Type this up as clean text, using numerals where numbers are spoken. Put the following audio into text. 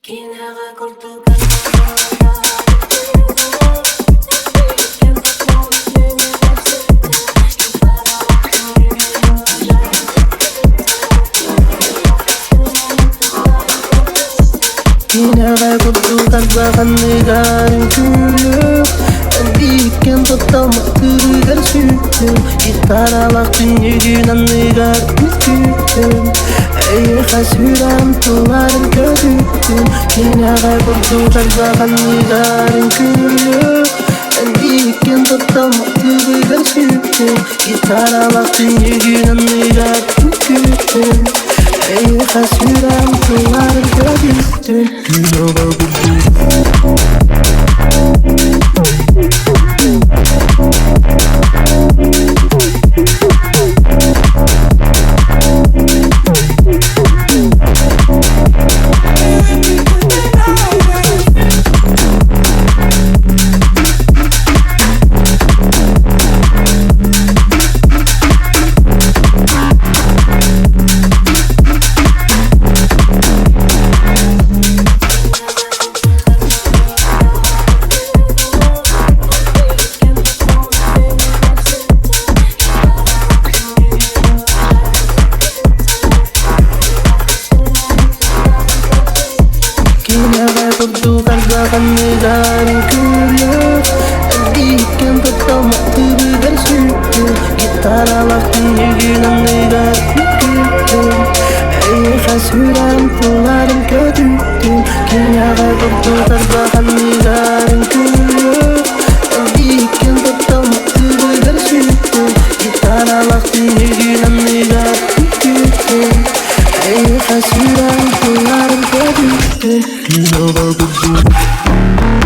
Кинэҕэ курдук арбаҕанныгар үҥкүүлүөх, Иккиэн тапталмытыгар сүүрдүм, Гитаралаах түннүгүн анныгар үскүүтүм, Эйиэхэ сүрэҕим тылларын көтүттүм. Кинэҕэ курдук арбаҕанныгар үҥкүүлүөх, Иккиэн тапталмытыгар сүүрдүм, Гитаралаах түннүгүн анныгар үскүүтүм, Эйиэхэ сүрэҕим тылларын көтүттүм. Кинэҕэ курдук. Кинэҕэ курдук арбаҕанныгар үҥкүүлүөх, Иккиэн тапталмытыгар сүүрдүм, Гитаралаах түннүгүн анныгар үҥкүүтүм, Эйиэхэ сүрэҕим тылларын көтүттүм. Кинэҕэ курдук арбаҕанныгар үҥкүүлүөх, Иккиэн тапталмытыгар сүүрдүм, Гитаралаах түннүгүн анныгар үҥкүүтүм, Эйиэхэ сүрэҕим тылларын көтүттүм. Кинэҕэ курдук.